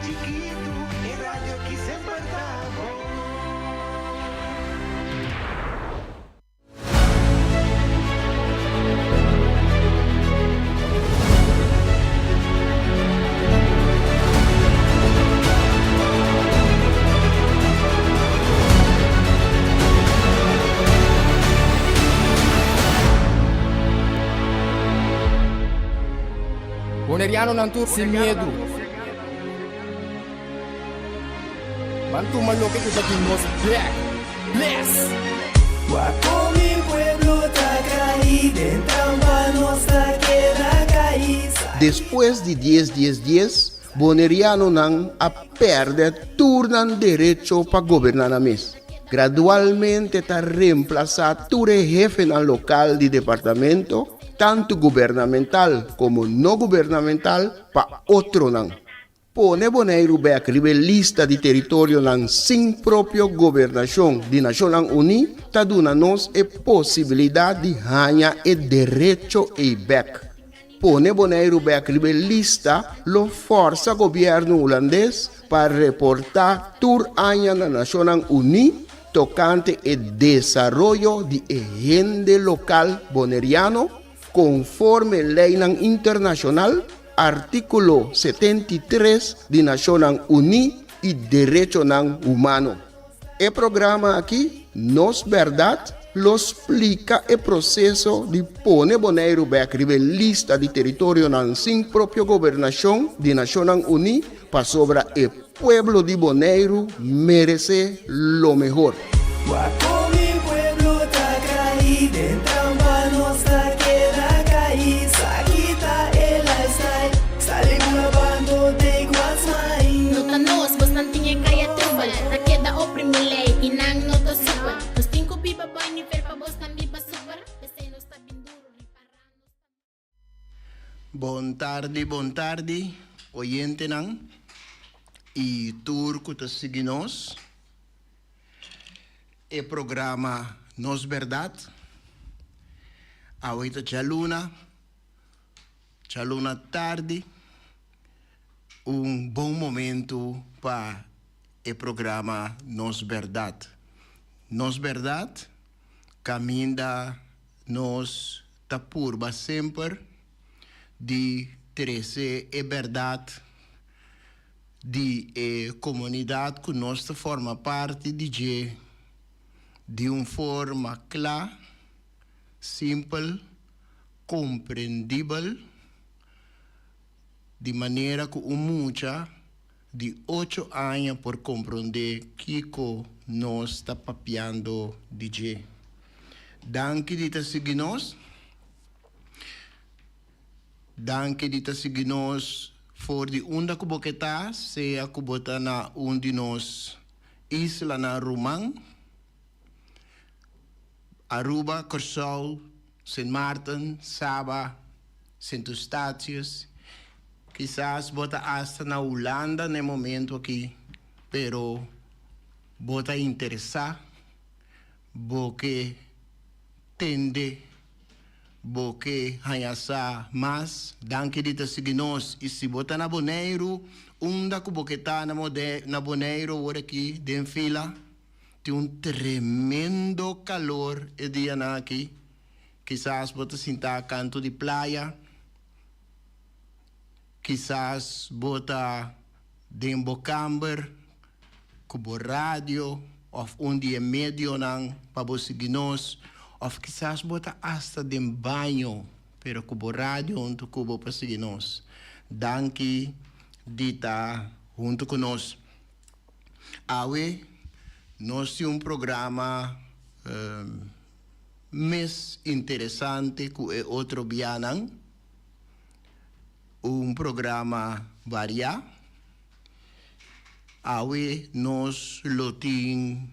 chikitu, e radio aki semper ta bon. Bonerianonan tur sin miedu. Ban tuma loke ku ta di nos bek. Bless! Wak kon mi pueblo ta kai, den trampa nos ta keda kai. Despues di dies dies dies, Bonerianonan a pèrdè tur nan derecho pa goberná nan mes. Gradualmente ta remplasá tur e hefenan lokal di departamento, tantu gubernamental komo no gubernamental, pa otronan. Pone Boneiru bèk riba e lista di teritorionan sin propio gobernashon di Nashonnan Uní ta duna nos e posibilidat di haña e derecho ei bèk. Pone Boneiru bèk riba e lista lo fòrsa gobièrnu hulandes pa reportá tur aña na Nashonnan Uní tokante e desaroyo di e hende lokal boneriano konforme leinan internashonal, artíkulo 73 di Nashonnan Uní i derechonan humano. E programa aki, Nos Bèrdat, lo splika e proseso di pone Boneiru bèk riba e lista di teritorionan sin propio gobernashon di Nashonnan Uní pasobra e pueblo di Boneiru meresé lo mehor. Wak kon mi pueblo ta kai, den trampa nos ta keda kai, sa kita e lifestyle, sali bula bando take what's mine. No ta nos, bosnan tin e kaya trubel, ta keda oprimi lei i nan no ta super. Nos tin ku biba boi nivel pa bosnan biba super, p'esei nos ta bin duru, ripará nos ta. Bon tardi bon tardi oyentenan y tur cu ta sigui nos e programa Nos Berdad. Awe ta djaluna. Djaluna tardi, un bon momento pa e programa Nos Berdad. Nos Berdad caminda nos ta purba semper di trece e berdad di e comunidad cu nos ta forma parti di dje di un forma cla, simpel, komprendibel, di manera ku un mucha di ocho aña por komprondé kiko nos ta papiando di dje. Danki di ta sigui nos. Danki di ta sigui nos for di unda ku bo ke ta, sea ku bo ta na un di nos islanan ruman. Aruba, Kòrsou, Sint Maarten, Saba, Sint Eustatius, kisas bo ta asta na Hulanda na e momento aki, pero bo ta interesá, bo ke tende, bo ke haña sa mas, danki di ta sigui nos. I si bo ta na Boneiru, unda ku bo ke ta na Boneiru awor aki den fila? Tin un tremendo calor e dianan aki. Kisas bo ta sinta canto di playa. Kisas bo ta den bo camber cu bo radio of un di e medionan pa bo sigui nos. Of kisas bo ta hasta den baño pero cu bo radio hunto cu bo pa sigui nos. Danki di ta hunto cu nos. Awe nos tin un programa mes interesante ku e otro bianan, un programa variá. Awe nos lo tin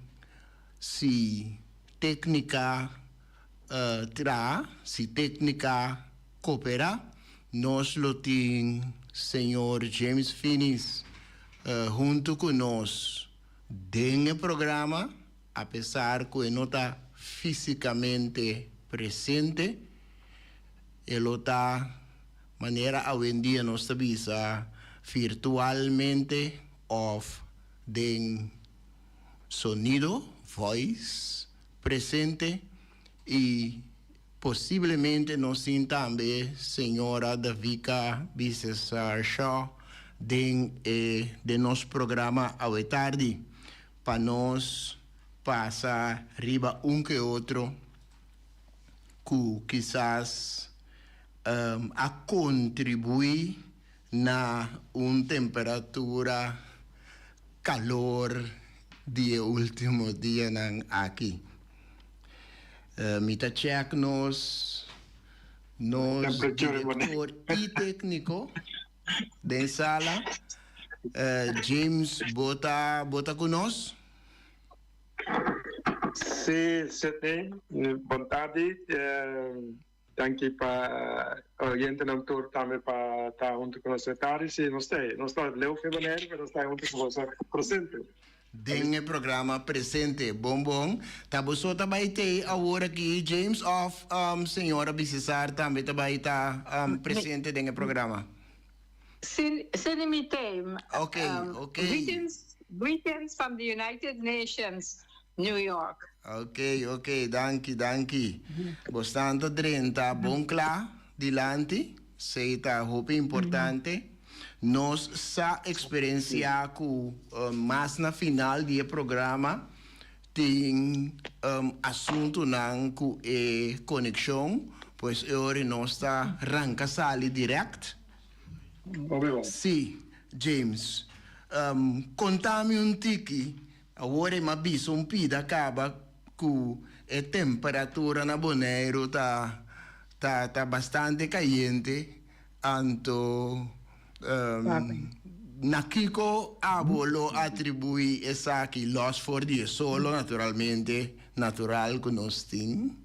si téknika traha, si téknika koperá, nos lo tin señor James Finis huntu ku nos den e programa, apesar ku e no ta físikamente presente, e lo ta, manera awendia nos ta bisa, virtualmente òf den sonido, voice, presente i posiblemente nos tin tambe señora Davika Bisesar Shaw den e den nos programa awe tardi pa nos pasa riba un ke otro ku kisas a kontribuí na un temperatura kalor di e último dianan aki. Mi ta chèk nos nos direktor i tékniko den sala. James, bo ta bo ta ku nos? Sí, Sidney. Bon tardi. Danki pa oyentenan tur tambe pa ta huntu ku nos e tardi. Sí, nos ta ei. Nos ta leu fin Boneiru, pero nos ta ei huntu ku boso presente. Den e programa Presente. Bon bon. Ta boso ta bai t'ei awor aki, James, òf señora Bisesar tambe ta bai ta presente den e programa? Cindy mi t'ei. Ok, ok. Greetings, greetings from the United Nations. New York. Ok, ok, danki, danki. Bosnan ta drenta bon kla dilanti, esei ta hopi importante. Nos sa eksperensiá ku mas na final di e programa tin asuntunan ku e konekshon, pues e ora nos ta ranka sali dirèkt. Sí, James, konta mi un tiki. Awor e m'a bisa un pida caba cu e temperatura na Boneiru ta ta ta bastante cayente, anto na kico abo lo atribui esaki, los for di e solo naturalmente natural cu nos tin,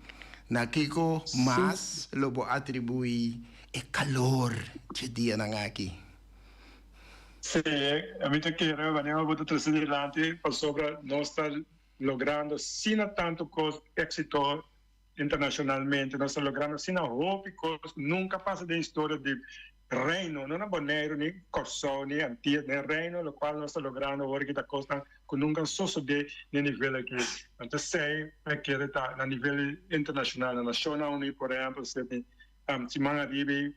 na kico mas lo bo atribui e calor dje dianan aki? Sí, mi ta kere wanneer bo ta trece dilanti pasobra nos ta logrando asina tanto cos exito internacionalmente, nos ta logrando asina hopi cos cu nunca pasa den historia di Reino, no na Boneiru, ni Corsou, ni Antillas, den Reino, locual nos ta logrando awor aki ta cosnan cu nunca a sosode n'e nivel aki. Anto esey mi kere ta na nivel internacional, na Nacionnan Uni por ehempel, Siman ariba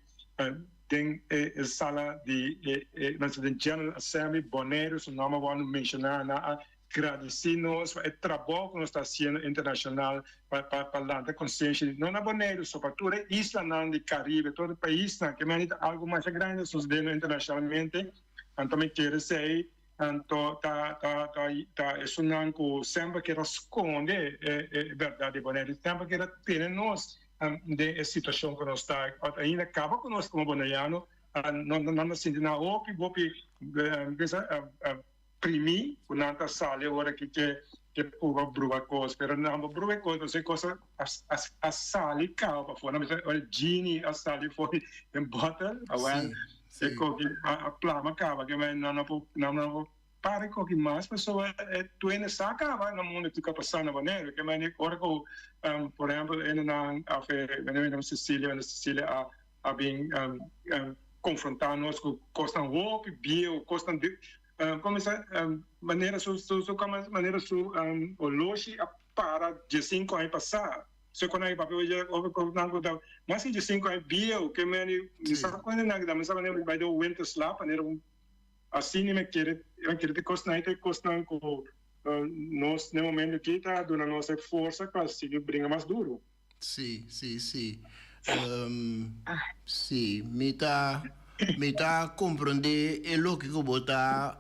den e sala di e den General Assembly Boneiru su nomber wòrdu menshoná. Nan a gradisí nos pa e trabou ku nos ta hasiendo internashonal pa pa lanta konsiensha no na Boneiru so pa tur e islanan di Karibe, tur e paisnan ke meni ta algu masha grandi ta sosediendo internashonalmente. Anto mi kere esei anto ta ta ta ta esunnan ku semper kier a skonde e bèrdat di Boneiru, semper kier a tene nos den e situacion cu nos ta ainda caba cu nos como Boneiano nan ta sinti nan hopi hopi bisa primi cu nan ta sali ora ki ke ke purba bruha cos pero nan por bruha e cos pasobra e cos a sali caba pafo nan bisa ora genie a sali for di den bottle awel e coki a plama caba ke nan no por nan no por Para koki mas pasobra e tuene sa kaba na mundo kiko a pasa na Boneiru. Ke manera ora ku por ehempel hendenan of e wenneer Cecilia wenneer Cecilia a a bin konfronta nos ku kosnan hopi bieu kosnan di komo bisa manera su su su manera su oloshi a para diesinku aña pasa. So kon a papia oye ora ku nan ku ta mas di diesinku aña bieu ke manera mi sa ku hendenan mi sa manera bai den winterslaap manera un Asina mi kere, mi kere ta e kosnan ei ta e kosnan ku nos den momento aki ta duna nos e forsa pa sigui bringa mas duru. Sí, sí, sí. Sí, mi ta, mi ta komprondé e loke ku bo ta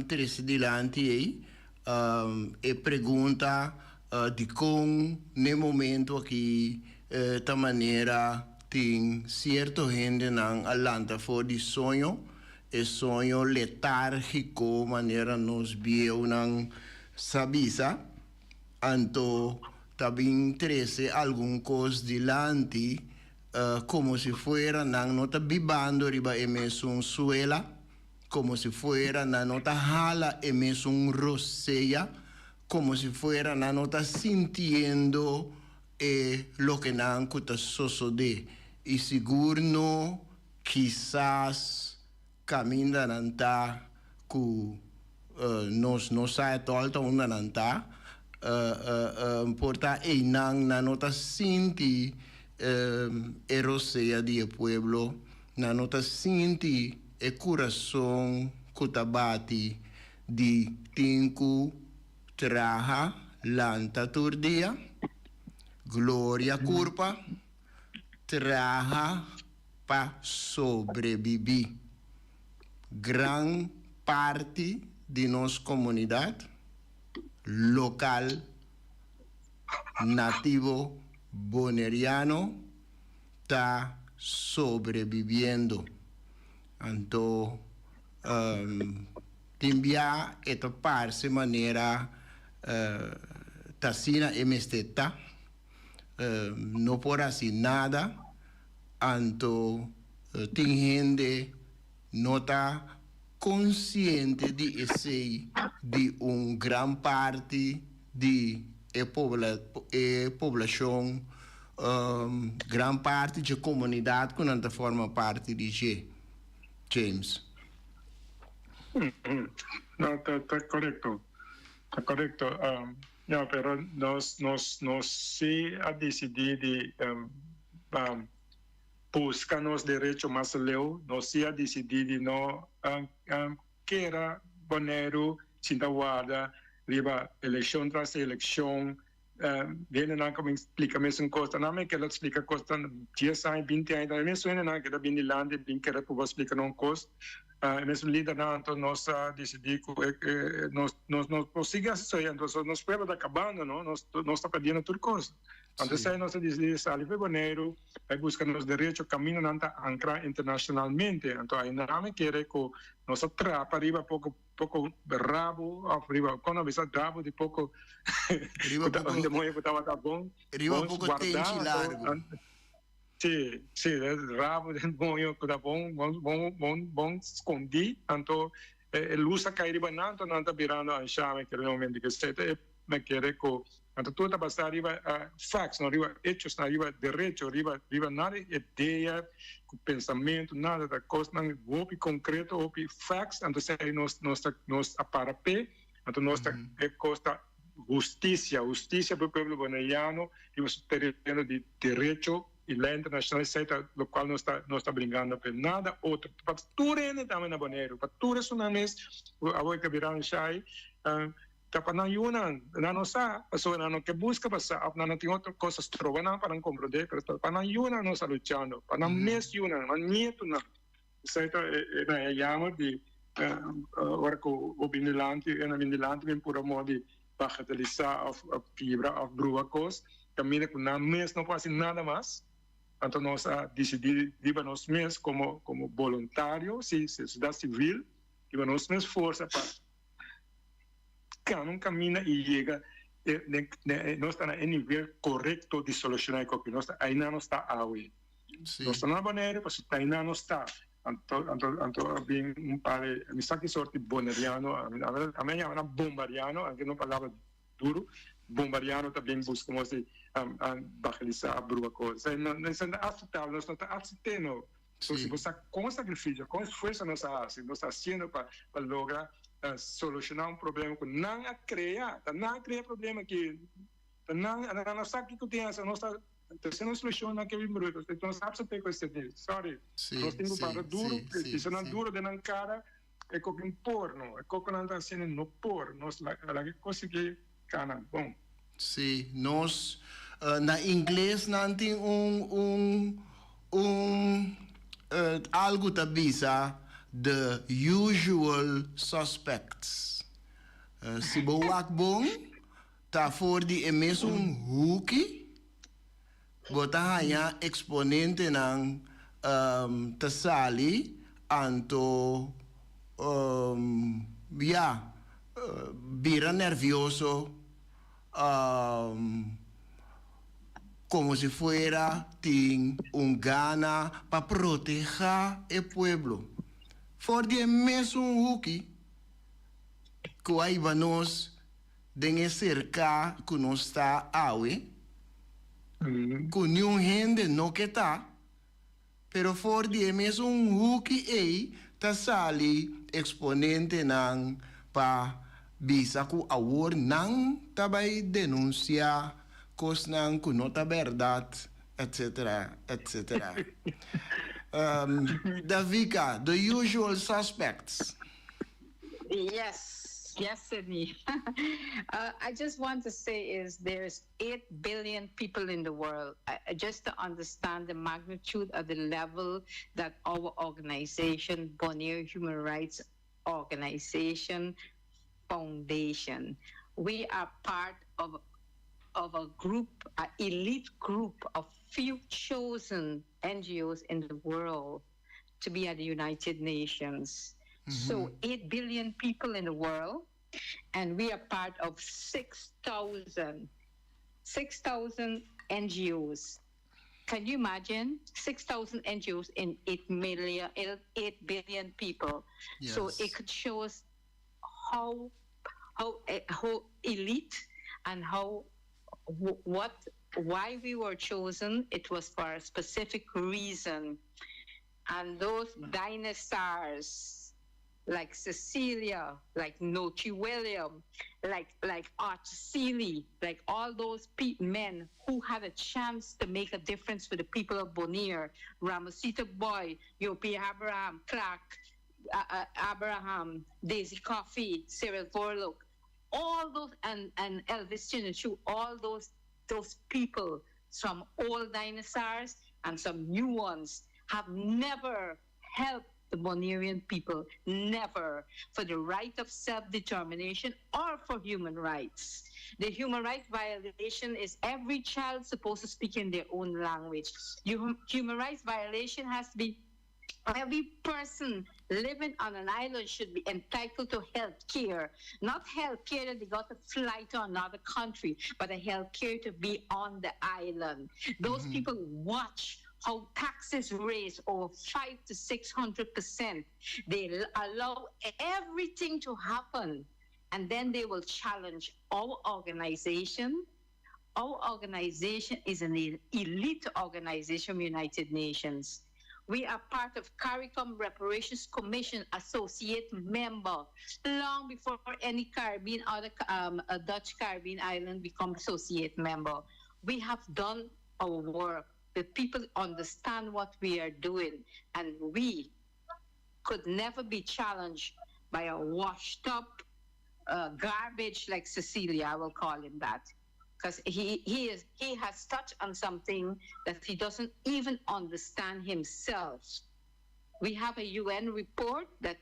trese dilanti ei. E pregunta dikon n'e momento aki ta manera tin sierto hendenan a lanta for di soño, e soño letárgiko manera nos bieunan sa bisa, anto ta bin trese algun kos dilanti komo si fuera nan no ta bibando riba e mesun suela. Como si fuera nan no ta hala e mesun rosea, como si fuera nan no ta sintiendo e loke nan cu ta sosode. Y sigur no kisas kaminda nan ta ku nos no sa etòl ta unda nan ta, por ta einan nan no ta sinti e rosea di e pueblo, nan no ta sinti e kurason ku ta bati di tin ku traha lanta tur dia, gloria kurpa, traha pa sobrebibí. Gran parti di nos komunidat lokal nativo boneriano ta sobrebibiendo. Anto tin bia e ta parse manera ta asina e mester ta. No por hasi nada, anto tin hende no ta konsiente di esei di un gran parti di e e poblashon, gran parti dje komunidat ku nan ta forma parti di dje. James. No, ta ta korekto. Ta korekto. Ya, pero nos nos nos si a disidí di buska nos derecho mas leu, nos si a disidí di no kera Boneiru sinta warda riba elekshon tras elekshon. Hendenan ku mi splika mesun kos, ta nan mi keda splika kos ta dies aña, binti aña, ta e mesun hendenan keda bin dilanti bin kere ku bo splika nan kos. E mesun lidernan anto nos a disidí ku nos nos no por sigui hasi esei, anto nos pueblo ta kabando no, nos nos ta perdiendo tur kos. Anto esei nos a disidí di sali for Boneiru bai buska nos derecho kaminda nan ta ankrá internashonalmente. Anto ainan mi kere ku nos a trapa riba poko poko rabu òf riba kon a bisa rabu di poko Riba poko demoño ku tabata bon riba poko tenchi largu. Sí, sí, rabo den moño ku ta bon, bon, bon, bon, bon skondí, anto e lus a kai riba nan, anto nan ta birando anshá mi kere momento ku esei ta e mi kere ku anto tur ta basá riba facts no riba hechosnan riba derecho riba riba nada idea ku pensamentu nada ta kosnan hopi konkreto hopi facts anto esei nos nos ta nos a para p'e anto nos ta e kos ta Hustisia, hustisia pa e pueblo boneriano riba su tereno di derecho y ley internacional esey ta locual nos ta nos ta bringando p'e nada otro pa tur hende tambe na Boneiru pa tur esunnan mes cu awor ke bira anshai ta pa nan yunan nan no sa pasobra nan no ke busca pa sa of nan no tin otro cos ta stroba nan pa nan comprende pero ta pa nan yunan nos ta luchando pa nan mes yunan nan nietonan. Esei ta e na e yama di ora ku bo bin dilanti, e na bin dilanti bin pura modo di bagatelisá òf kibra òf brua kos, kaminda ku nan mes no por hasi nada mas. Anto nos a disidí riba nos mes komo komo boluntario, si, sosiedat sivil, riba nos mes forsa pa kana un kaminda i yega nos ta na e nivel korekto di solushoná e koki. Nos ta ainá nos ta awe. Nos ta na Bonaire pasobra ta einan nos ta. Anto anto anto a bin un par di mi sa ki sort di boneriano a mi a yama nan bombariano aunke no palabra duru bombariano ta bin buska nos di bagelisa brua kos esei no esei no ta aseptabel nos no ta asept'é no so si bo sa kon sakrifisio kon esfuerso nos a hasi nos ta hasiendo pa pa logra solushona un problema ku nan a krea ta nan a krea e problema aki ta nan nan no sa kiko tin hasi nos ta Entonces nos solucion na Kevin Bruto, entonces nos acepta cu este deal. Sorry. Nos tin cu para duro, pisa nan duro den nan cara, e coco por no, e coco nan ta haciendo no por, nos laga e cos sigui cana bon. Sí, nos na ingles nan tin un un un algo ta bisa the usual suspects. Si bo wak bon Ta for di e mesun huki bo ta haña eksponentenan ta sali anto ya bira nervioso komo si fuera tin un gana pa protehá e pueblo. For di e mesun huki ku a hiba nos Den e serká ku nos ta awe, ku niun hende no ke ta, pero for di e mesun huki ei ta sali eksponentenan pa bisa ku awor nan ta bai denunsiá kosnan ku no ta bèrdat etc etc. Davika, the usual suspects. Yes, yes Sidney. I just want to say is there's 8 billion people in the world. Just to understand the magnitude of the level that our organization, Bonaire Human Rights Organization Foundation, we are part of of a group, an elite group of few chosen NGOs in the world to be at the United Nations. So 8 billion people in the world, and we are part of 6,000 6,000 NGOs. Can you imagine 6,000 NGOs in 8 million, 8 billion people? So it could show us how how eh, how elite and how what why we were chosen. It was for a specific reason, and those dinosaurs like Cecilia, like Nochi William, like like Arch Seeley, like all those pe- men who had a chance to make a difference for the people of Bonaire, Ramosito Boy, Yopi Abraham, Clark, uh, uh, Abraham, Daisy Coffee, Cyril Vorlook, all those, and, and Elvis Chinnichu, all those, those people, some old dinosaurs and some new ones, have never helped the Bonairean people, never, for the right of self-determination or for human rights. The human rights violation is every child supposed to speak in their own language. Human rights violation has to be every person living on an island should be entitled to health care. Not health care that they got to fly to another country, but a health care to be on the island. Those people watch how taxes raise over 5 to 600%. They allow everything to happen. And then they will challenge our organization. Our organization is an elite organization, United Nations. We are part of CARICOM Reparations Commission associate member long before any Caribbean other Dutch Caribbean island become associate member. We have done our work. The people understand what we are doing, and we could never be challenged by a washed up garbage like Cecilia, I will call him that. Because he, he, is, he has touched on something that he doesn't even understand himself. We have a UN report that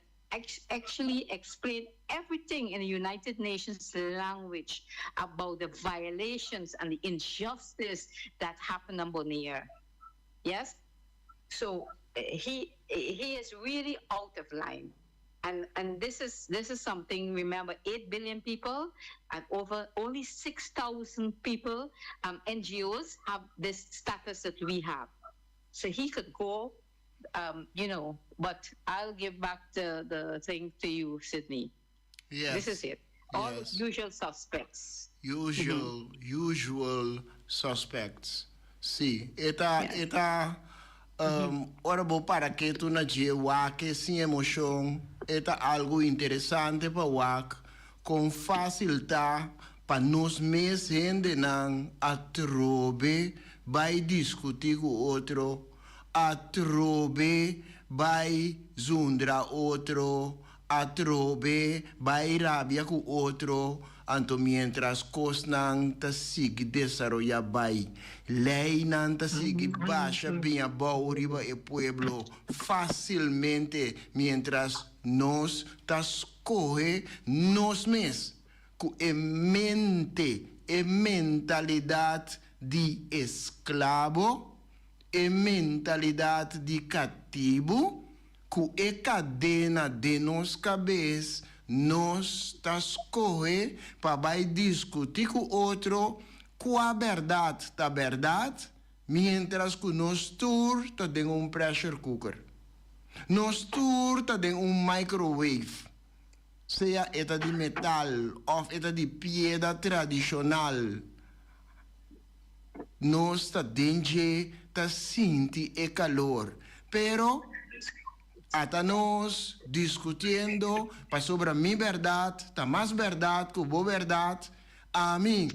actually explained everything in the United Nations language about the violations and the injustice that happened on Bonaire. Yes? So he he is really out of line. And and this is this is something remember 8 billion people and over only 6,000 people um, NGOs have this status that we have. So he could go um, you know, but I'll give back the, the thing to you, Sydney. Yes. This is it. All usual suspects. Usual, usual suspects. Sí, e ta, e ta, um, ora bo para ketu na dje wak e sin emoshon, e ta algu interesante pa wak kon fásil ta pa nos mes hendenan atrobe bai diskutí ku otro, atrobe bai zundra otro, Atrobe bai rabia ku otro, anto miéntras kosnan ta sigui desaroyá bai, leinan ta sigui basha bin abou riba e pueblo fásilmente miéntras nos ta skohe nos mes ku e mente, e mentalidat di esklabo, e mentalidat di katibu. Ku e kadena den nos kabes, nos ta skohe pa bai diskutí ku otro kua bèrdat ta bèrdat, miéntras ku nos tur ta den un pressure cooker. Nos tur ta den un microwave, sea e ta di metal òf e ta di pieda tradishonal. Nos ta den dje ta sinti e kalor, pero Ata nos diskutiendo pasobra mi bèrdat ta mas bèrdat ku bo bèrdat, ami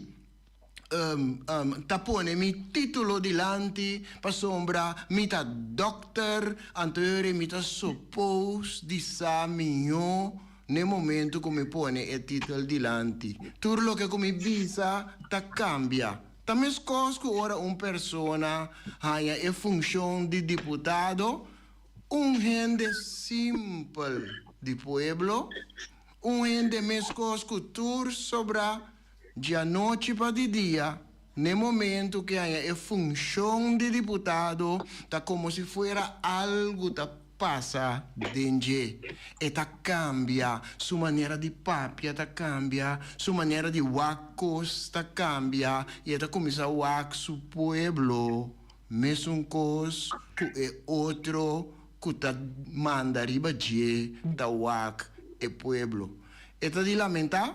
ta pone mi título dilanti pasobra mi ta dòkter, anto yori mi ta supos di sa mihó n'e momento ku mi pone e títel dilanti. Tur loke ku mi bisa ta kambia. Ta meskos ku ora un persona haña e funshon di diputado, un hende simpel di pueblo, un hende meskos ku tur sobrá djanochi pa di dia, n'e momento ku e haña e funshon di diputado ta komo si fuera algu ta pasa den dje. E ta kambia, su manera di papia ta kambia, su manera di wak kos ta kambia i e ta kuminsá wak su pueblo mesun kos ku e otro ku ta manda riba dje ta wak e pueblo. E ta di lamentá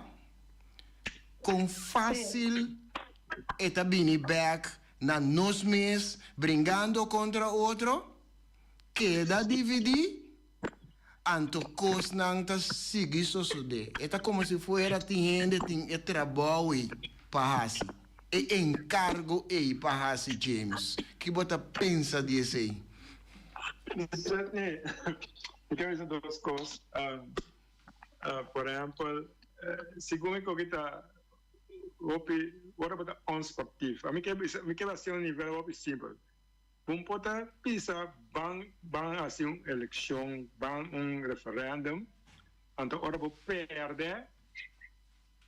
kon fásil e ta bini bèk na nos mes bringando kontra otro. Keda dividí, anto kosnan ta sigui sosodé. E ta komo si fuera tin hende tin e trabou ei pa hasi, e enkargo ei pa hasi, James. Ki bo ta pensa di esei? Sidney, mi ke bisa dos kos. Por ehèmpel, segun mi koki ta hopi, ora bo ta onsportief. Ami ke bisa, mi ke hasi un nivel hopi simpel. Bo por ta bisa ban ban hasi un elekshon, ban un referendum, anto ora bo perde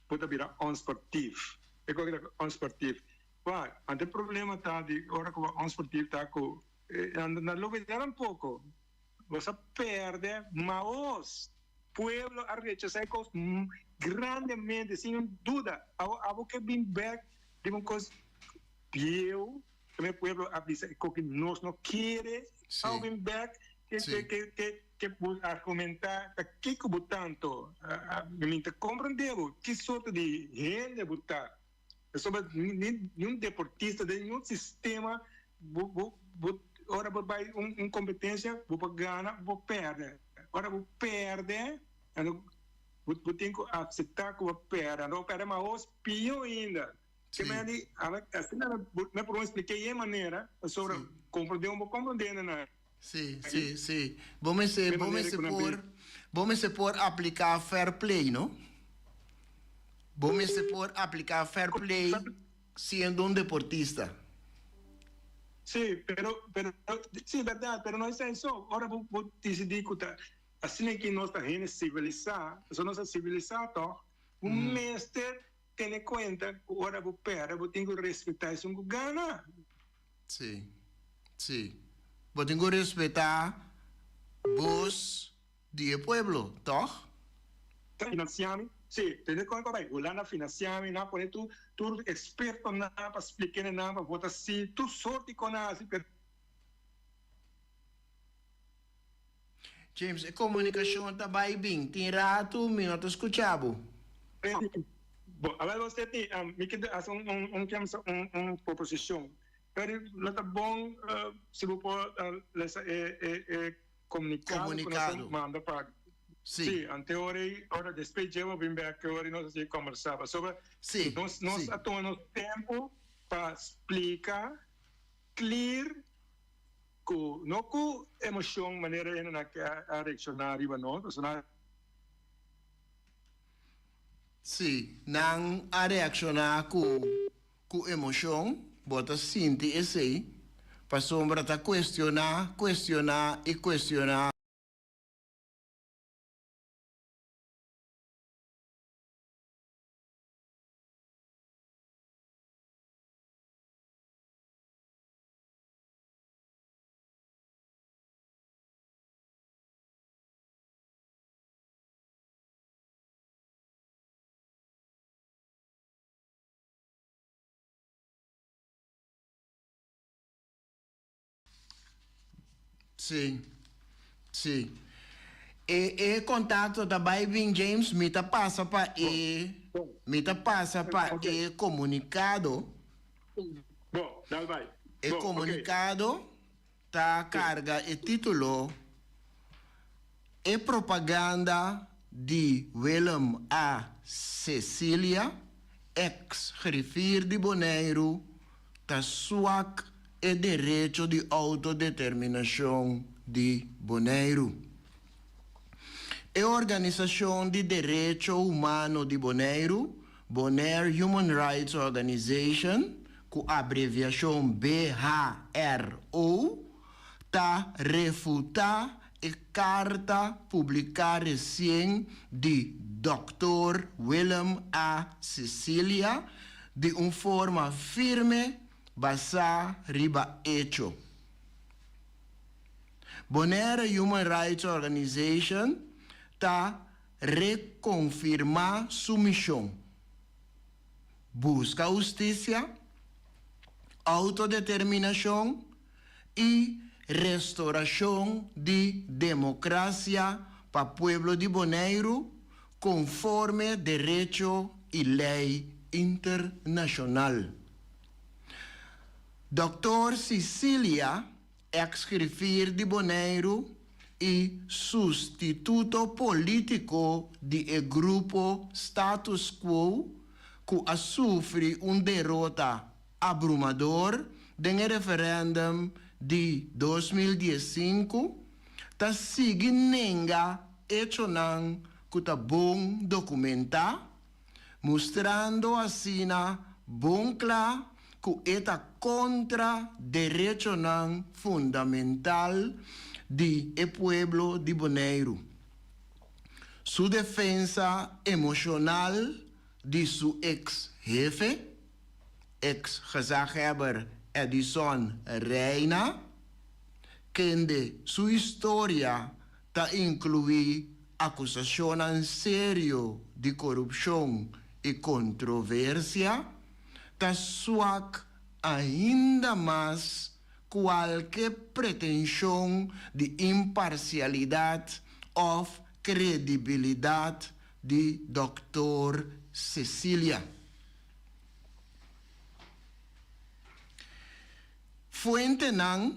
bo ta bira onsportief. E koki ta onsportief. Wak, anto e problema ta di ora ku bo onsportief ta ku na lo bida tampoco. Bo sa perde maos. Pueblo a rechasa e kos grandemente sin duda. Awo abo ke bin bek riba un kos bieu. Primer pueblo a bisa e koki nos no kere au bin bek ke ke ke ke bo argumenta ta kiko bo tanto mi ta comprende bo ki sorto di hende bo ta pasobra ni un deportista den ningun sistema bo bo bo ora bo bai un un competencia bo por gana bo por perde ora bo perde bo bo tin ku acepta ku bo perde anto bo perde mas pio ainda. Ke men di, asina mi a por expliké e manera, pasobra komprondé un bo komprondé na nan. Sí, sí, sí. Bo mester, bo mester por, bo mester por apliká fair play, no? Bo mester por apliká fair play siendo un deportista. Sí, pero, pero, sí, bèrdat, pero no esei so. Ora bo, bo disidí ku ta asina ki nos ta hende sivilisá, pasobra nos ta sivilisá tòg, bo mester Tene cuenta cu ora bo perde bo tin cu respeta esun cu gana. Sí, sí. Bo tin cu respeta bos di e pueblo, toch? Ta financia mi, sí. Tene cuenta cu bai Hulanda financia mi, nan a pone tur tur expertonan pa splica nan pa vota sí, tur soort di con a haci, pero. James, e komunikashon ta bai bin. Tin ratu mi no ta skucha bo. Bon, awel bo seti, mi ke hasi un un un un proposishon. Pero lo ta bon si bo por lesa e e e komunikado ku nos a manda pa. Sí, ante ora ei, ora despues dje bo bin bek, ora nos a sigui kombersá. Pasobra nos nos a tuma nos tempu pa splika clear. Ku no ku emocion manera hendenan ke a reacciona riba nos, pasobra nan. Sí, nan a reacciona ku ku emocion, bo ta sinti esei, pasobra ta cuestiona, cuestiona y cuestiona. Sí, sí. E e contacto ta bai bin James, mi ta pasa pa e mi ta pasa pa e comunicado. Bo, dal bai. E Bo, comunicado ta carga e titulo. E propaganda di Willem A. Cecilia, eks griffier di Boneiru, ta swak e derecho di outodeterminashon di Boneiru. E organisashon di derecho humano di Boneiru, Bonaire Human Rights Organization, ku abreviashon BHRO, ta refutá e karta publiká resien di Dòktor Willem A. Cecilia di un forma firme basá riba echo. Bonaire Human Rights Organization ta rekonfirmá su mishon, buska hustisia, outodeterminashon i restorashon di demokrasia pa pueblo di Boneiru konforme derecho i lei internashonal. Dòktor Cicilia, eks grifir di Boneiru i sustituto polítiko di e grupo Status Quo ku a sufri un derota abrumador den e referèndum di 2015, ta sigui nenga echonan ku ta bon dokumentá, mustrando asina bon kla ku e ta kontra derechonan fundamental di e pueblo di Boneiru. Su defensa emoshonal di su eks hefe, Ex-gezaghebber Edison Rijna, kende su historia ta inkluí akusashonnan serio di korupshon i kontroversia, ta swak ainda mas kualke pretenshon di imparsialidat òf kredibilidat di Dòktor Cecilia. Fuentenan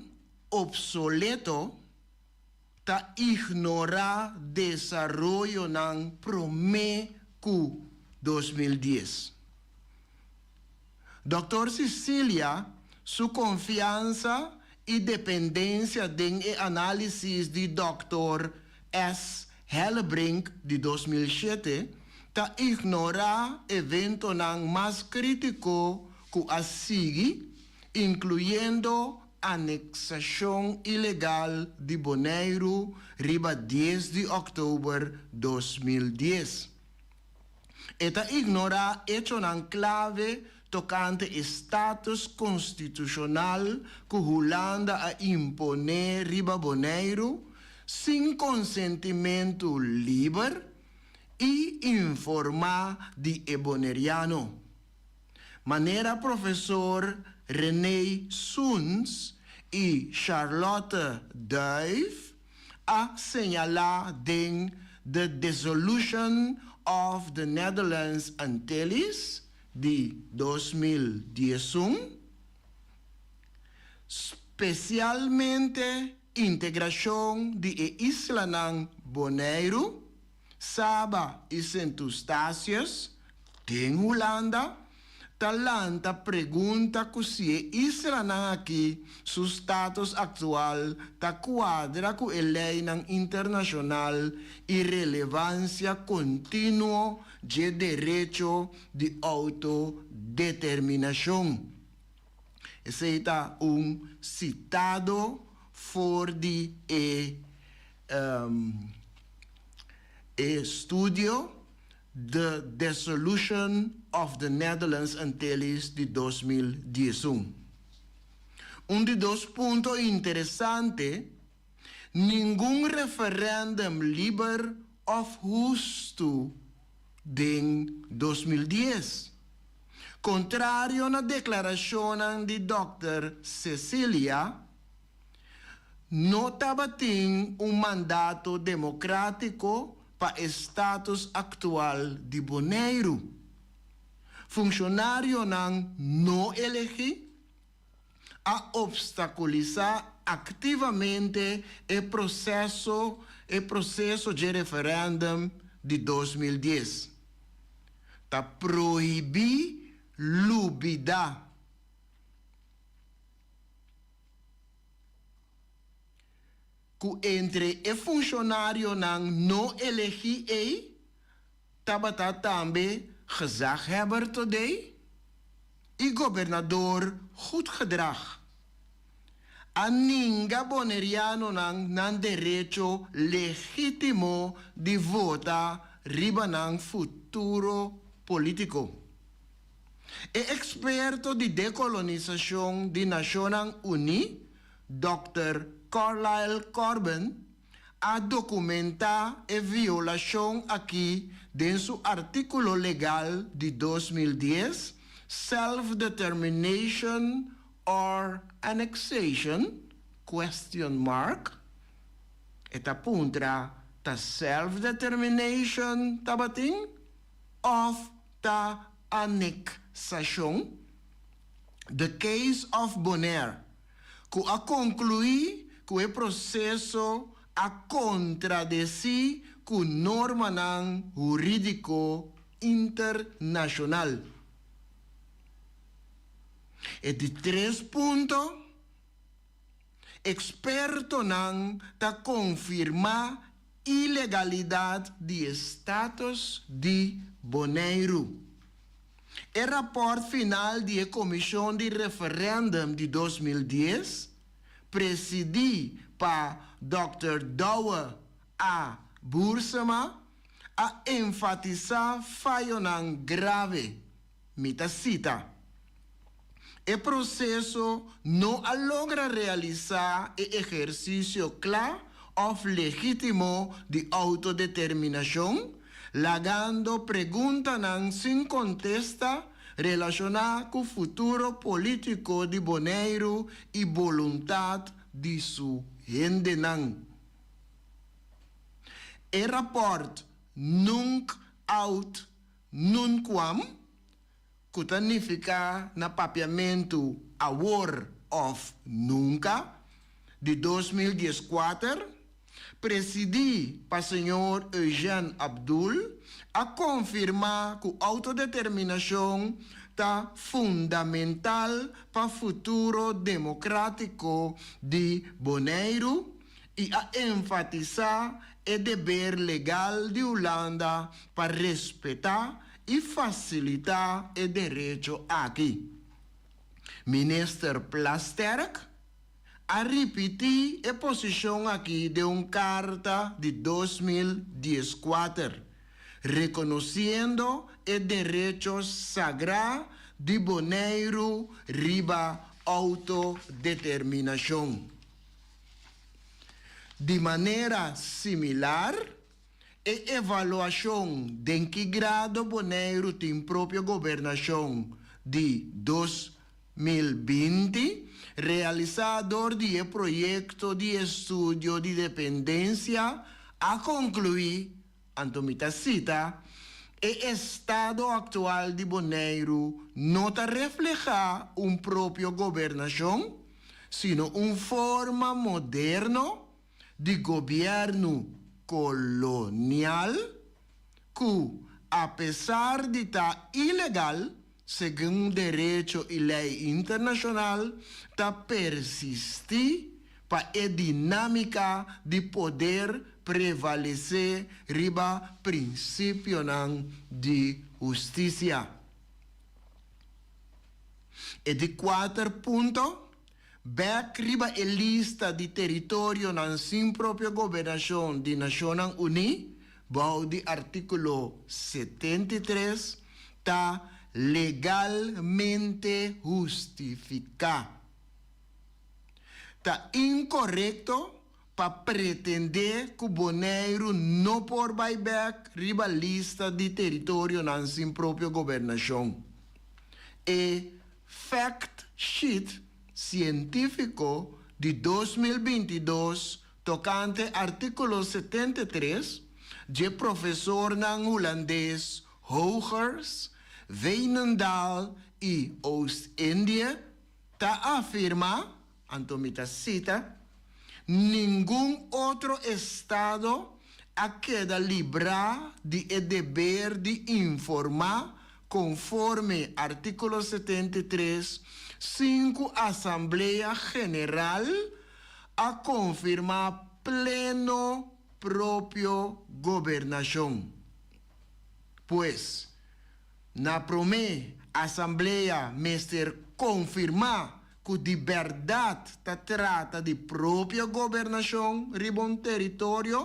obsoleto ta ignorá desaroyonan promé ku 2010. Dòktor Cicilia su konfiansa i dependensia den e análisis di Dòktor S. Hellebrink di 2007 ta ignorá eventonan mas krítiko ku a sigui, inkluyendo aneksashon ilegal di Boneiru riba dies di òktober 2010. E ta ignorá echonan klave tokante e status konstitushonal ku Hulanda a imponé riba Boneiru sin konsentimentu liber i informá di e boneriano. Manera profesor René Soens i Charlotte Duijf a señalá den The Dissolution of the Netherlands Antilles di 2011, spesialmente integrashon di e islanan Boneiru, Saba i Sint Eustatius den Hulanda, ta lanta pregunta ku si e islanan aki su status aktual ta kuadra ku e leinan internashonal i relevansia kontinuo dje derecho di outodeterminashon. Esei ta un sitado for di e e studio The Dissolution of the Netherlands Antilles di 2011. Un di dos punto interesante, ningun referèndum liber òf hustu den 2010. Kontrario na deklarashonnan di dòkter Cecilia, no tabatin un mandato demokrátiko pa e status aktual di Boneiru. Funshonarionan no elegí a opstakulisá. aktivamente e proseso e proseso dje referèndum di 2010. Ta prohibí lubidá. Ku entre e funshonarionan no elegí ei tabata tambe gezaghebber Thodé i gobernador Goedgedrag. A ninga bonerianonan nan derecho legítimo di vota riba nan futuro polítiko. E eksperto di dekolonisashon di Nashonnan Uní, Dòkter Carlyle Corbin, a dokumentá e violashon akí den su artíkulo legal di 2010, Self-Determination or Annexation? Question mark. E ta puntra, ta self-determination tabatin òf ta aneksashon? The Case of Bonaire, ku a konkluí ku e proseso a kontradesí ku normanan hurídiko internashonal. E di tres punto, Ekspertonan ta konfirmá ilegalidat di e status di Boneiru. E rapòrt final di e komishon di referèndum di 2010, presidí pa dòkter Douwe A. Boersema, a enfatisá fayonan grave. Mi ta sita, E proseso no a logra realisá e ehersisio kla òf legítimo di outodeterminashon, lagando preguntanan sin kontesta relashoná ku futuro polítiko di Boneiru i boluntat di su hendenan. E rapòrt Nunc Aut Nunquam, ku ta nifiká na papiamentu awor òf nunka, di 2014, presidí pa señor Eugène Abdul, a konfirmá ku outodeterminashon ta fundamental pa futuro demokrátiko di Boneiru i a enfatisá e deber legal di Hulanda pa respetá i fasilitá e derecho aki. Minister Plasterk a ripití e posishon aki den un karta di 2014, rekonosiendo e derecho sagrá di Boneiru riba outodeterminashon. Di manera similar, e evaluashon den ki grado Boneiru tin propio gobernashon di 2020, realisá dor di e Proyekto di Estudio di Dependensia, a konkluí, anto mi ta sita, E estado aktual di Boneiru no ta reflehá un propio gobernashon, sino un forma moderno di gobièrnu kolonial ku, apesar di ta ilegal segun derecho i lei internashonal, ta persistí pa e dinámika di poder prevalesé riba prinsipionan di hustisia. E di kuater punto, Bèk riba e lista di teritorionan sin propio gobernashon di Nashonnan Uní, bou di artíkulo 73, ta legalmente hustifiká. Ta inkorekto pa pretendé ku Boneiru no por bai bèk riba lista di teritorionan sin propio gobernashon. E fact sheet sientífiko di 2022 tokante artíkulo 73 dje profesornan hulandes Hoogers, Veenendaal i Oost-Indië ta afirmá. Anto mi ta sita, Ningun otro estado a keda librá di e deber di informá konforme artíkulo 73 sin ku Asamblea General a konfirmá pleno propio gobernashon. Pues, na promé Asamblea mester konfirmá ku di bèrdat ta trata di propio gobernashon riba un teritorio,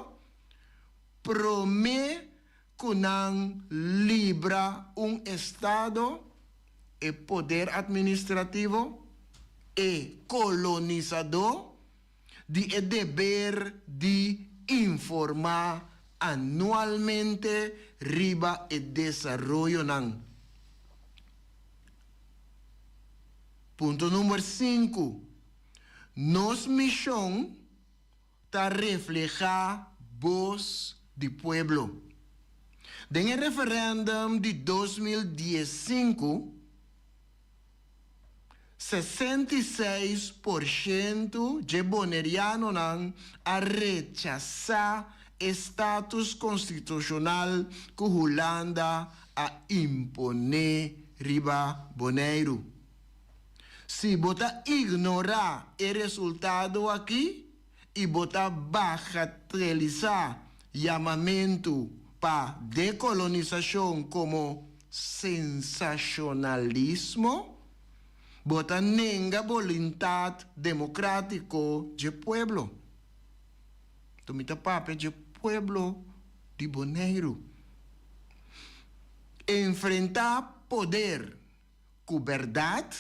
promé ku nan libra un estado, e poder atministrativo, e kolonisadó, di e deber di informá anualmente riba e desaroyonan. Punto number sinku, Nos mishon ta reflehá bos di pueblo. Den e referèndum di 2015, 66% dje bonerianonan a rechasá e status konstitushonal ku Hulanda a imponé riba Boneiru. Si bo ta ignorá e resultado akí i bo ta bagatelisá yamamentu pa dekolonisashon komo sensashonalismo, bo ta nenga boluntat demokrátiko dje pueblo. Anto mi ta papia dje pueblo di Boneiru. Enfrentá poder ku bèrdat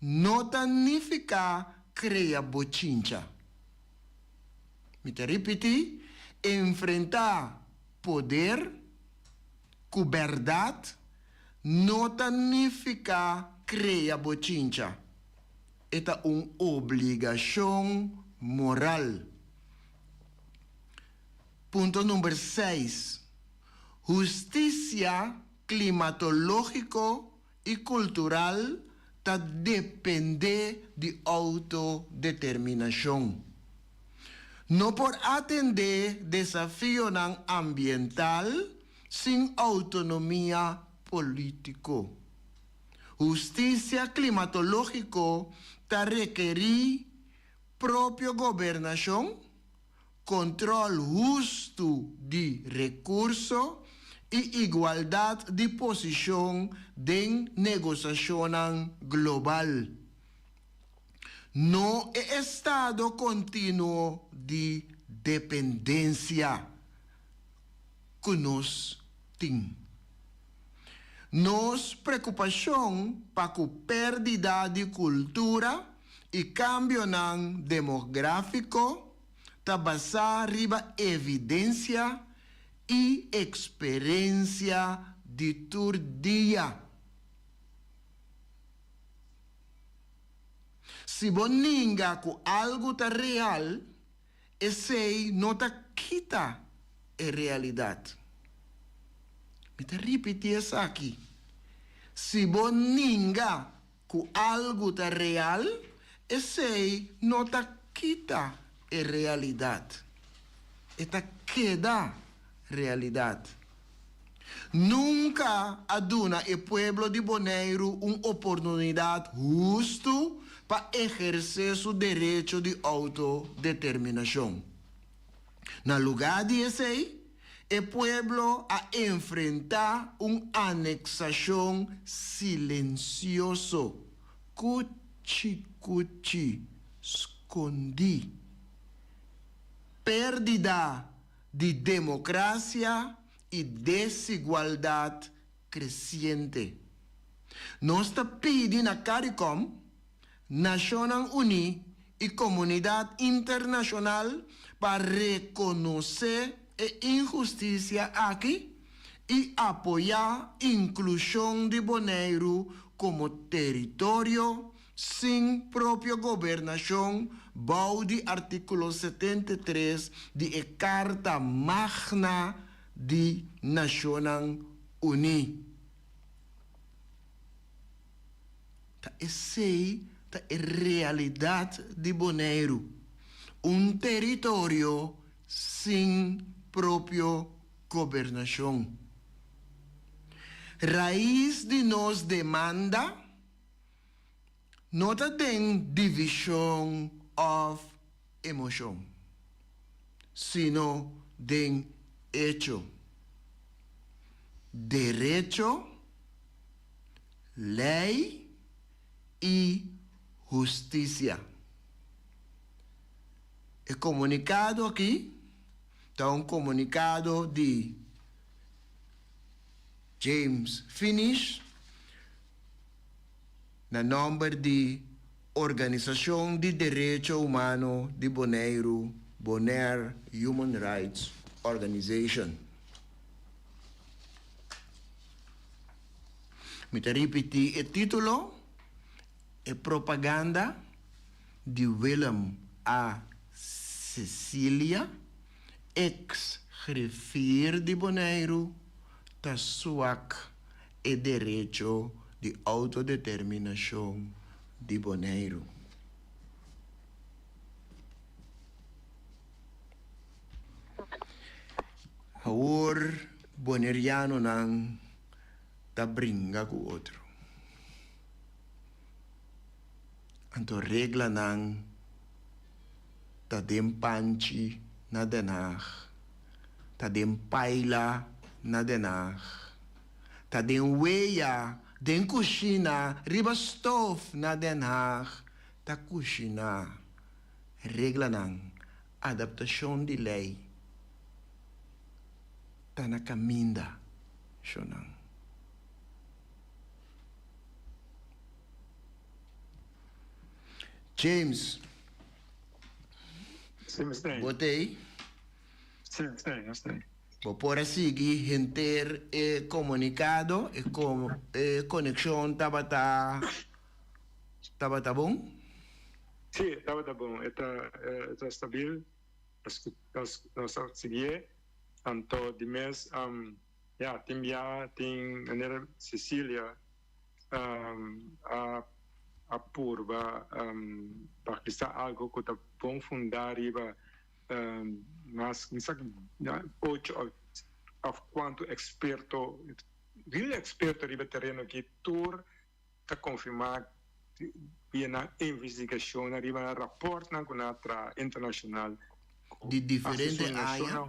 no ta nifiká krea bochincha. Mi ta ripití, enfrentá poder ku bèrdat no ta nifiká krea bochincha. E ta un obligashon moral. Punto number seis, Hustisia klimatológiko i kultural ta dependé di outodeterminashon. No por atendé desafionan ambiental sin outonomia polítiko. Hustisia klimatológiko ta rekerí propio gobernashon, Control hustu di recurso y igualdad di posicion den negociacionnan global. No e estado continuo di dependencia cu nos tin. Nos preocupacion pa cu perdida di cultura y cambionan demografico ta basá riba evidensia i eksperensia di tur dia. Si bo ninga ku algu ta real, esei no ta kita e realidat. Mi ta ripití esaki, Si bo ninga Ku algu ta real, esei no ta kita e realidat. E ta keda realidat. Nunka a duna e pueblo di Boneiru un oportunidat hustu pa ehersé su derecho di outodeterminashon. Na lugá di esei, e pueblo a enfrentá un aneksashon silensioso, kuchi kuchi, skondí. Pérdida di demokrasia i desigualdat kresiente. Nos ta pidi na Caricom, Nashonnan Uní i komunidat internashonal pa rekonosé e inhustisia aki i apoyá inklushon di Boneiru komo teritorio sin propio gobernashon bou di artíkulo 73 di e Karta Magna di Nashonnan Uní. Ta esei ta e realidat di Boneiru, un teritorio sin propio gobernashon. Rais di nos demanda no ta den divishon òf emoshon, sino den echo, derecho, lei i hustisia. E komunikado aki ta un komunikado di James Finish na nòmber di Organisashon di Derecho Humano di Boneiru, Bonaire Human Rights Organization. Mi ta ripití e título, E propaganda di Willem A. Cecilia, eks-griffier di Boneiru, ta swak e derecho di outodeterminashon di Boneiru. Awor bonerianonan ta bringa ku otro. Anto reglanan ta den panchi na Den Haag, ta den paila na Den Haag, ta den wea, den kushina, riba stof na Den Haag ta kushiná. Reglanan, adaptashon di lei ta na kaminda, shonnan. James, Sí, mi stay. bo t'ei? Sí, mi stay, mi stay. Bo por a sigui henter e komunikado? E e konekshon tabata tabata bon? Sí, e tabata bon. E ta e ta stabil. Nos nos nos a siguié. Anto di mes ya tin bia tin manera Cecilia a a purba pa kisa algo ku ta bon fundá riba mas mi sa ocho òf kuantu eksperto real eksperto riba e tereno aki tur ta konfirmá via nan investigashonnan riba nan rapòrtnan ku nan a traha internashonal ku Di diferente aña,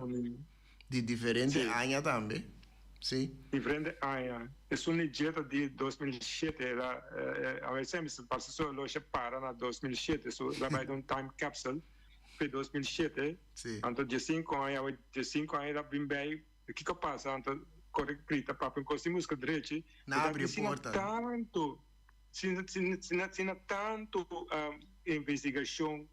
di diferente aña tambe, si. Diferente aña. Esun di dje ta di 2007, el a, awe semper mi parse su lo a para na 2007, su el a bai den un time capsule fe 2007, anto diesinko aña, awe diesinko aña el a bin bei. Kiko pasa anto kore grita papia un kos tin buska drechi Na abri e porta. Tantu sina tantu investigashon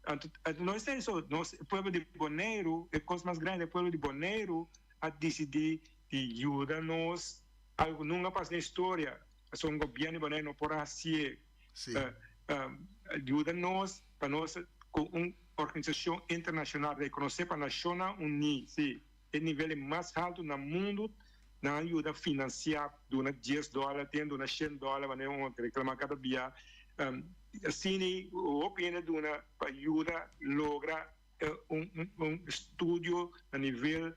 anto no esei so nos pueblo di Boneiru e kos mas grandi e pueblo di Boneiru a disidi di yuda nos algu nunka pasa den historia pasobra un gobierno di Boneiru no por a hasié yuda nos pa nos ku un Organisashon internashonal rekonosé pa Nashonnan Uní, sí, e nivel e mas haltu na mundu, nan a yuda finansiá, duna dies dòler, tin a duna shen dòler, manera un a reklamá kada bia. Asina hopi hende a duna pa yuda logra un un estudio na nivel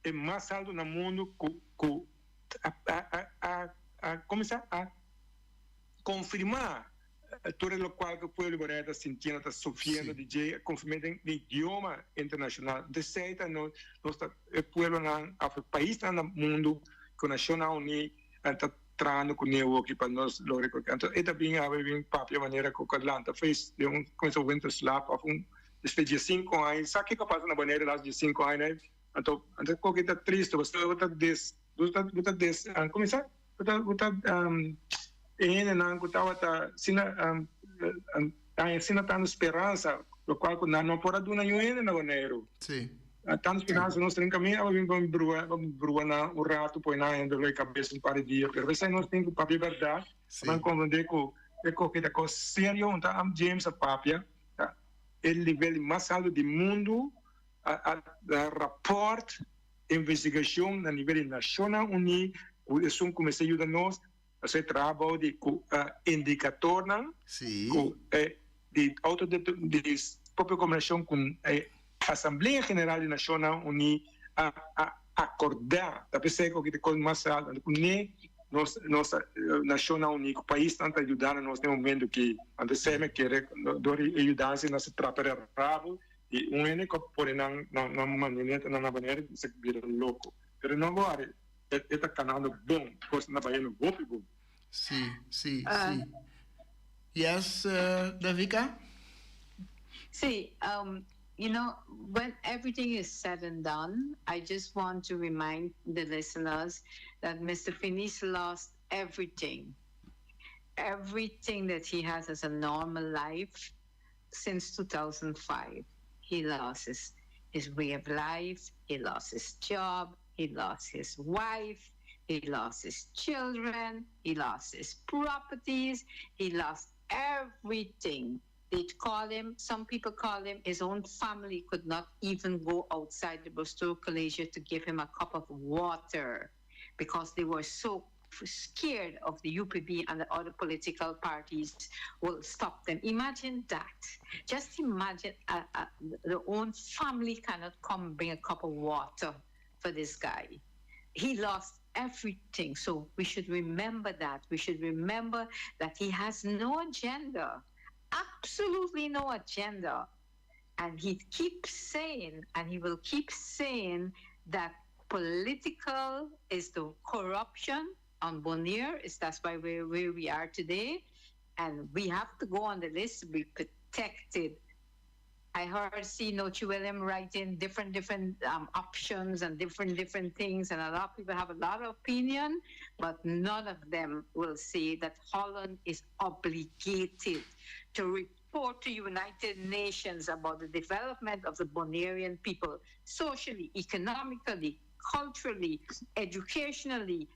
e mas haltu na mundu ku ku a a a kuminsá a konfirmá Tur e lokual ku pueblo di Bonaire ta sintiendo, ta sufriendo di dje, konforme den idioma internashonal. Desei ta nos ta e pueblonan òf e paisnan na mundu ku Nashonnan Uní ta trahando kuné awoki pa nos logra e. Anto e ta bin awe bin papia manera ku a lanta fees den un kuminsa winterslaap òf un despues di diesinku aña. Sa kiko a pasa na Bonaire las diesinku aña? Anto anto koke ta tristu pasobra bo ta des bo ta des kuminsa Bo ta bo ta e hendenan ku tabata asina haña asina tantu speransa, lokual ku nan no por a duna niun hende na Boneiru. Sí. Tantu speransa nos tin kaminda pa bin pa brua pa brua nan un ratu poi nan hende dolor di kabes un par di dia, pero esei nos tin ku papia bèrdat pa nan komprendé ku e koke ta kos serio. Un ta James a papia ta e nivel di mas altu di mundu a a rapòrt. Investigashon na nivel di Nashonnan Uní ku esun ku mester yuda nos. Nos a traha bou di ku indikatornan ku di auto di propio gobernashon ku e Asamblea General di Nashonnan Uní a akordá. Ta p'esei ku aki ta kos mas altu anto kuné nos nos Nashonnan Uní ku paisnan ta yuda na nos den momento aki. Anto esei mi kere dor di e yudansa nos a trapa e rabo di un hende ku a pone nan nan manera nan manera di bisa bira loko. Pero no wòri. E ta kanando bon, kos ta bayendo hopi bon. Sí, sí, sí. Yes, Davika? Sí, you know, when everything is said and done, I just want to remind the listeners that Mister Finies lost everything, everything that he has as a normal life since 2005. He lost his, his way of life, he lost his job, he lost his wife, he lost his children, he lost his properties, he lost everything. They call him, some people call him, his own family could not even go outside the Bristol Collegiate to give him a cup of water because they were so scared of the UPB and the other political parties will stop them. Imagine that. Just imagine their own family cannot come bring a cup of water for this guy. He lost everything. So we should remember that. We should remember that he has no agenda, absolutely no agenda. And he keeps saying, and he will keep saying, that political is the corruption on Bonaire. Is that's why we're where we are today. And we have to go on the list to be protected. I heard C. Nochi William writing different, different options and different, different things. And a lot of people have a lot of opinion, but none of them will say that Holland is obligated to report to United Nations about the development of the Bonairean people, socially, economically, culturally, educationally,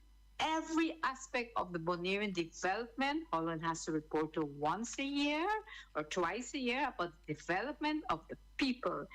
every aspect of the Bonairean development, Holland has to report to once a year or twice a year about the development of the people.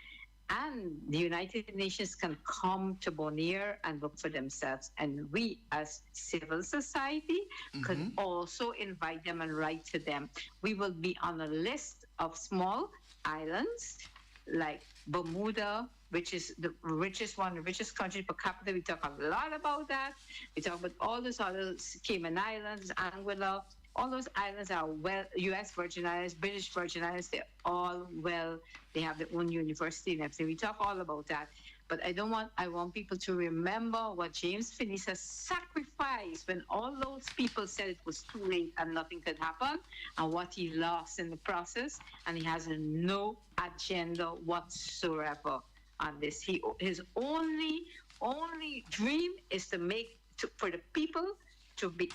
And the United Nations can come to Bonaire and look for themselves. And we, as civil society, could also invite them and write to them. We will be on a list of small islands like Bermuda, which is the richest one, the richest country per capita. We talk a lot about that. We talk about all those other Cayman Islands, Anguilla. All those islands are well, U.S. Virgin Islands, British Virgin Islands, they're all well, they have their own university and everything. We talk all about that. But I don't want, I want people to remember what James Finies has sacrificed when all those people said it was too late and nothing could happen, and what he lost in the process. And he has no agenda whatsoever on this. He, his only, only dream is to make, to, for the people to be,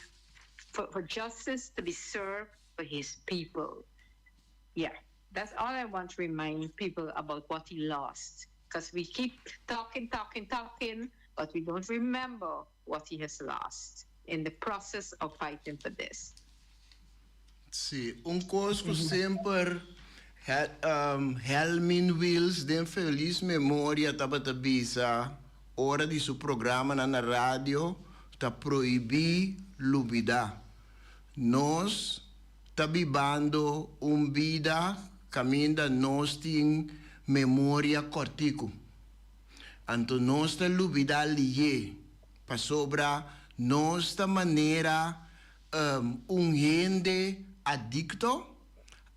for, for justice to be served for his people. Yeah, that's all I want to remind people about what he lost. Because we keep talking, talking, talking, but we don't remember what he has lost in the process of fighting for this. Sí, un kos ku semper Helmin Wiels den felis memoria tabata bisa ora di su programanan na radio ta prohibí lubidá. Nos ta bibando un bida kaminda nos tin memoria kòrtiku. Anto nos ta lubidá lihé pasobra nos ta manera un hende adikto,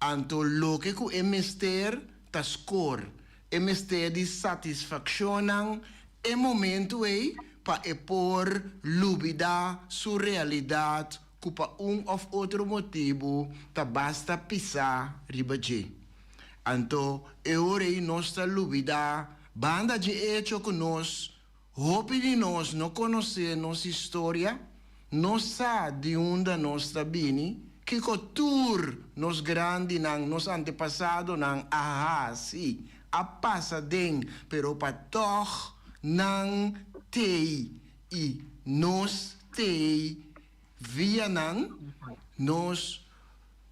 anto loke ku e mester ta skor, e mester di satisfakshonnan e momentu ei pa e por lubidá su realidat ku pa un òf otro motibu ta basta pisá riba dje. Anto e ora ei nos ta lubidá banda dje echo ku nos Hopi di nos no konosé nos historia, no sa di unda nos ta bini, kiko tur nos grandinan, nos antepasadonan a hasi, a pasa den, pero pa tòg nan t'ei i nos t'ei via nan, nos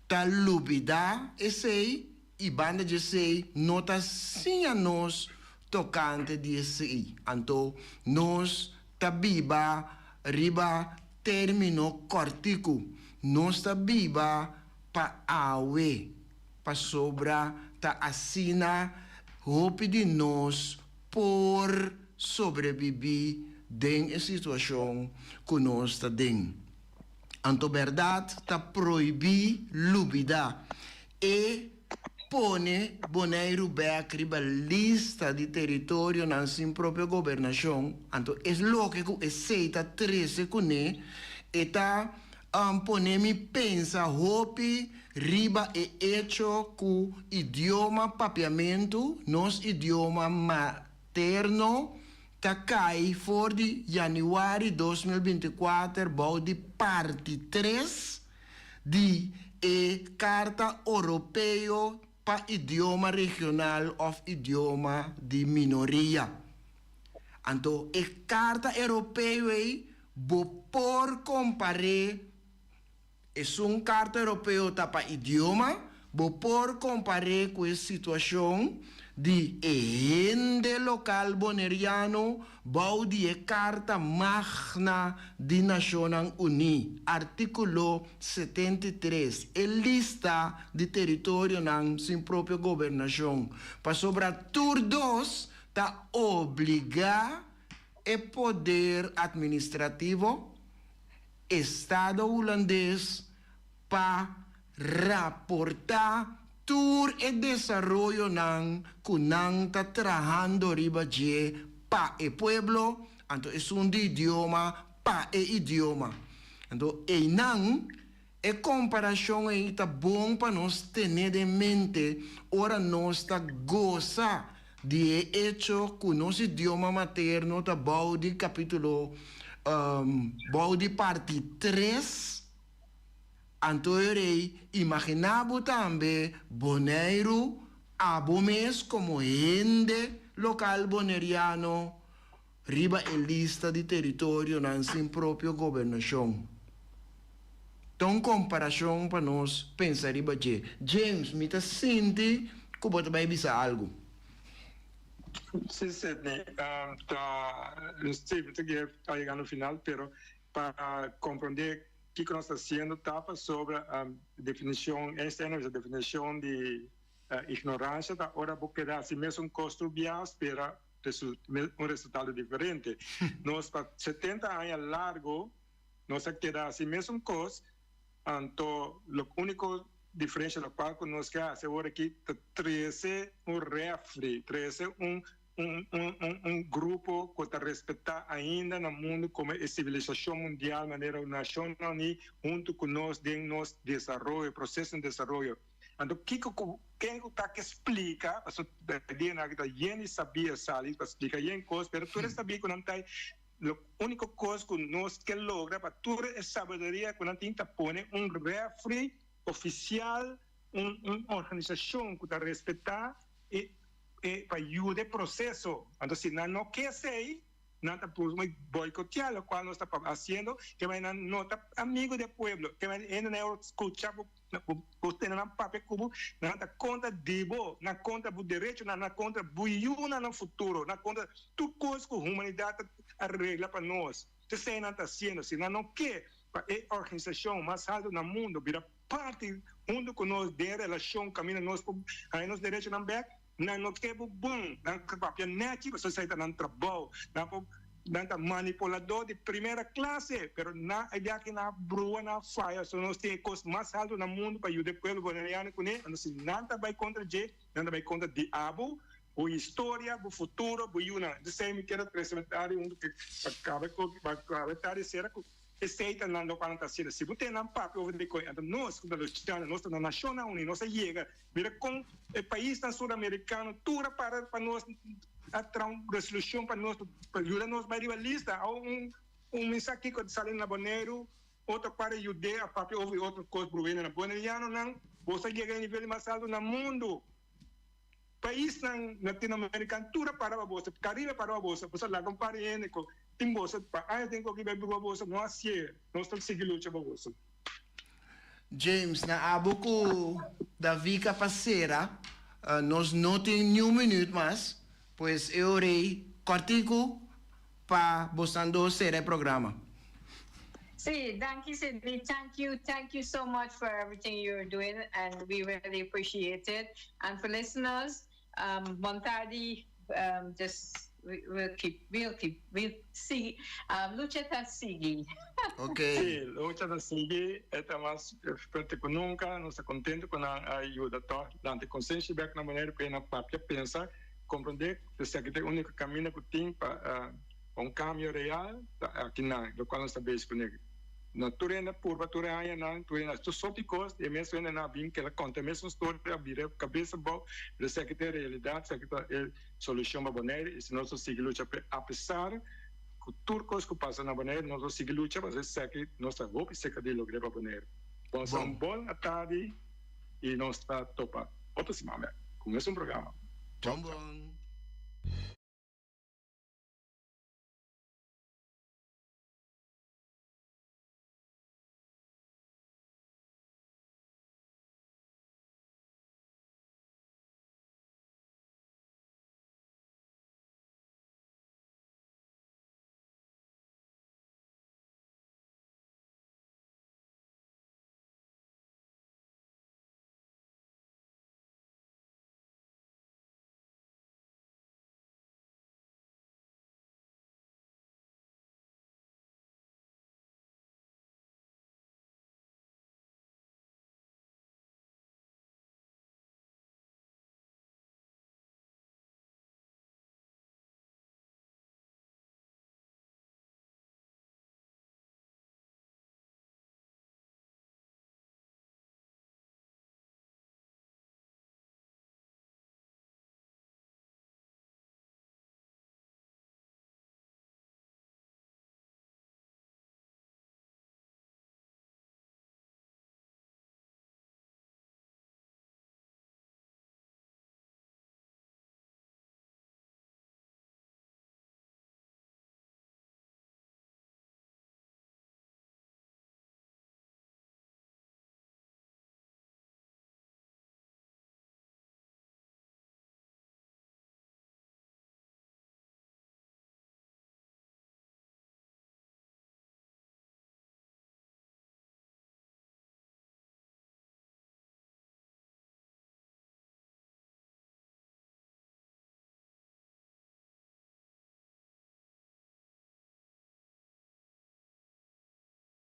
ta lubidá esei I banda di esei no ta siña nos tokante di esei. Anto nos ta biba riba término kòrtiku. Nos ta biba pa awe, pasobra ta asina hopi di nos por sobrebibí den e situashon ku nos ta den. Anto bèrdat ta prohibí lubidá. E pone Boneiru bèk riba lista di teritorionan sin propio gobernashon, anto es loke ku esei ta trese kuné, e ta pone mi pensa hopi riba e echo ku idioma papiamentu, nos idioma materno, ta kai for di yanüari 2024 bou di parti tres di e Karta Oropeo pa Idioma Regional òf Idioma di Minoria. Anto e Karta Europeo ei bo por kompar'é, esun Karta Europeo ta pa idioma, bo por kompar'é ku e situashon di e hende lokal boneriano bou di e Karta Magna di Nashonnan Uní, artíkulo 73, e lista di teritorionan sin propio gobernashon, pasobra tur dos ta obligá e poder atministrativo, Estado Hulandes, pa raportá tur e desaroyonan ku nan ta trahando riba dje pa e pueblo, anto esun di idioma pa e idioma. Anto einan e komparashon ei ta bon pa nos tene den mente ora nos ta gosa di e echo ku nos idioma materno ta bou di kapítulo bou di parti tres. Anto e rei, imaginá bo tambe Boneiru, abo mes komo hende lokal boneriano riba e lista di teritorionan sin propio gobernashon. Ta un komparashon pa nos pensa riba dje. James, mi ta sinti ku bo ta bai bisa algu. Sí, Sidney, ta, sí, mi ta kere ta yegando final, pero pa komprondé Kiko nos ta hasiendo ta pasobra definicion, Einstein a bisa definicion di ignorancia ta ora bo keda hasi mesun cos tur bia spera un resultado diferente. Nos pa 70 aña largo nos a keda hasi mesun cos, anto lo unico diferencia locual cu nos ke hasi awor aki ta trece un refri, trece un Un un un grupo ku ta respetá ainda na mundu komo e sivilisashon mundial manera un Nashonnan Uní huntu ku nos den nos desaroyo, proseso di desaroyo. Anto kiko ku ken ku ta ke splika, pasobra e dianan aki ta yen di sabia sali pa splika yen kos, pero tur e sabia ku nan ta lo úniko kos ku nos ke logra pa tur e sabiduria ku nan tin ta pone un refri ofisial, un un organisashon ku ta respetá e e pa yuda e proceso. Anto si nan no ke esey, nan ta purba boicotea locual nos ta haciendo, ke manera nan no ta amigo di e pueblo, ke manera hende nan e scucha bo, bo tene nan papia cu bo, nan ta contra di bo, nan contra bo derechonan, nan contra bo yunan nan futuro, nan contra tur cos cu humanidad a regla pa nos. Esey nan ta haciendo. Si nan no ke pa e organisacion mas alto na mundo bira Parti huntu ku nos den relashon kaminda nos por haña nos derechonan bèk. Nan no ke bo bon, nan ta papia nèchi pasobra esei ta nan trabou. Nan por nan ta manipuladó di primera klase, pero nan e dia aki nan a brua, nan a faya, so nos tin e kos mas haltu na mundu pa yuda e pueblo boneriano kuné. Anto si nan ta bai kontra dje, nan ta bai kontra di abo, bo historia, bo futuro, bo yunan. Esei mi kier a trese mi tardi huntu pa kaba e koki, pa kaba e tardi sera ku. Esei ta nan lokual nan ta hasiendo. Si bo tene nan papia over di koe, anto nos ku ta luchando, nos ta na Nashonnan Uní, nos a yega. Mira kon e paisnan suramerikano tur a para pa nos, a traha un resolushon pa nos, pa yuda nos bai riba lista. Awo un un mensahe kiko a sali na Boneiru, otro para yud'é a papia over di otro kos bruhende. Na bonerianonan, boso a yega e nivel di mas alto na mundu. Paisnan latinoamerikano tur a para pa boso, Karibe a para pa boso, boso a laga un par di hende ku tin boso pa aña tin ku aki bai bruha boso, no hasié, nos ta sigui lucha pa boso. James, na abo ku Davika pa sera, nos no tin niun minuut mas, pues e ora ei kòrtiku pa bosnan dos sera e programa. Sí, danki Sidney, thank you, thank you so much for everything you're doing and we really appreciate it. And for listeners, um, bon tardi, um, just we, we'll keep, we'll keep, we'll see. Um, lucha ta sigui. Ok. Sí, lucha ta sigui, e ta mas fuerte ku nunka, nos ta kontentu ku nan a yuda tòg lanta e konsensia bèk na manera ku e nan papia, pensa, komprondé ku esaki ta e úniko kaminda ku tin pa Pa un cambio real ta aki nan, locual nos ta bezig cu ne. No tur hende a purba tur e añanan, tur hende a haci tur sorti cos, y e mes hendenan a bin keda conta e mesun storia, a bira cabes abao, pero esaki ta e realidad, esaki ta e solucion pa Bonaire, y si nos lo sigui lucha p'e, apesar cu tur cos cu pasa na Bonaire, nos lo sigui lucha pasobra esaki nos ta hopi cerca di logr'e pa Bonaire. Bon, sa un bon atardi y nos ta topa otro siman bek cu mesun programa. Bon bon.